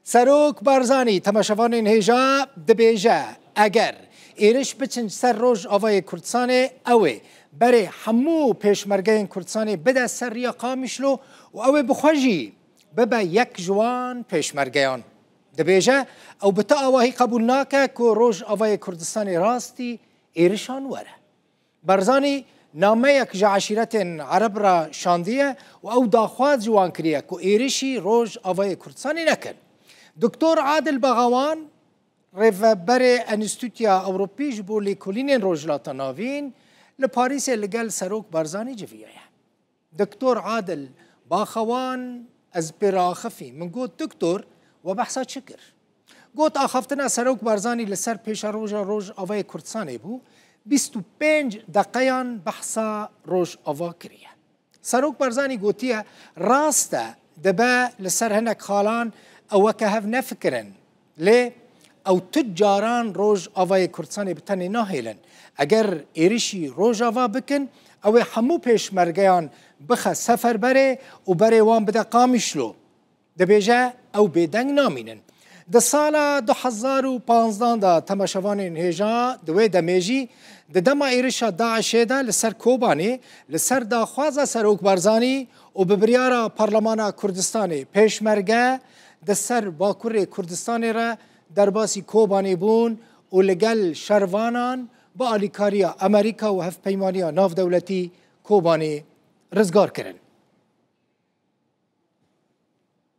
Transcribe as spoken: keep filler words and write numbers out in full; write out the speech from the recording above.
Serok Barzanî temaşevanên hêja dibêje, eger êriş biçin ser Rojavayê Kurdistanê, ew ê berê hemû pêşmergeyên Kurdistanê bide ser riya Qamişlo û ew ê bi xwe jî bibe yek ji wan pêşmergeyan. Dibêje, ew bi ti awahî qebûl nake ku Rojavayê Kurdistanê rastî êrişan were. Barzanî nameyek ji eşîretên Ereb re şandiye û ew daxwaz ji wan kiriye ku êrişî Rojavayê Kurdistanê nekin. Doktor Adil Baxawan, rêveberê Enstîtuya Ewropî ji bo Lêkolînên Rojhilata Navîn, li Parîsê li gel Serok Barzanî civiyaye. Doktor Adil Baxawan, ez pê re axifî. Min got, Doktor, we behsa çi kir? Got, axaftina Serok Barzanî li ser pêşeroja Rojavayê Kurdistanê bû, bîst û pênc deqeyan behsa Rojava kiriye. Serok Barzanî gotiye, rast e, dibe li ser hinek xalan ew weke hev nefikirin. Lê ew tu caran Rojavayê Kurdistanê bi tenê nahêlin. Eger êrişî Rojava bikin, ew ê hemû pêşmergeyan bixe seferberê û berê wan bide Qamişlo. Dibêje, ew bêdeng namînin. Di sala du hezar û panzdan de temaşevanên hêja di wê demê jî di dema êrişa DAIŞê de li ser Kobanê, li ser daxwaza Serok Barzanî û bi biryara Parlemana Kurdistanê, pêşmerge di ser Bakurê Kurdistanê re derbasî Kobanê bûn û li gel şervanan bi alîkariya Amerîka û Hevpeymaniya Navdewletî Kobanê rizgar kirin.